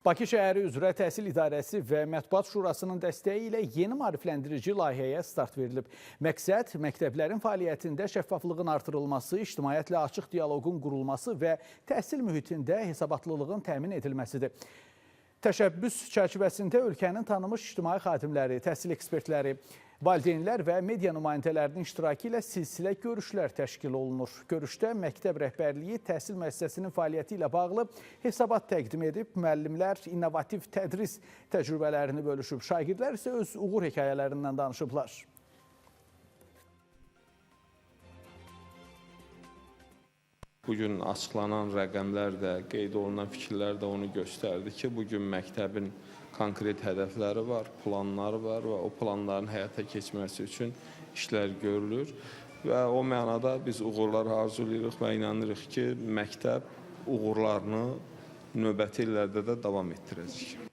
Bakı şəhəri üzrə Təhsil İdarəsi və Mətbuat Şurasının dəstəyi ilə yeni maarifləndirici layihəyə start verilib. Məqsəd məktəblərin fəaliyyətində şəffaflığın artırılması, ictimaiyyətlə açıq dialoqun qurulması və təhsil mühitində hesabatlılığın təmin edilməsidir. Təşəbbüs çərçivəsində ölkənin tanınmış ictimai xadimləri, təhsil ekspertləri, valideynlər və media nümayəndələrinin iştirakı ilə silsilə görüşlər təşkil olunur. Görüşdə məktəb rəhbərliyi təhsil müəssisəsinin fəaliyyəti ilə bağlı hesabat təqdim edib, müəllimlər innovativ tədris təcrübələrini bölüşüb, şagirdlər isə öz uğur hekayələrindən danışıblar. Bu gün açıqlanan rəqəmlər də, qeyd olunan fikirlər də onu göstərdi ki, bu gün məktəbin konkret hədəfləri var, planları var və o planların həyata keçməsi üçün işlər görülür və o mənada biz uğurlar arzulayırıq və inanırıq ki, məktəb uğurlarını növbəti illərdə də davam etdirəcək.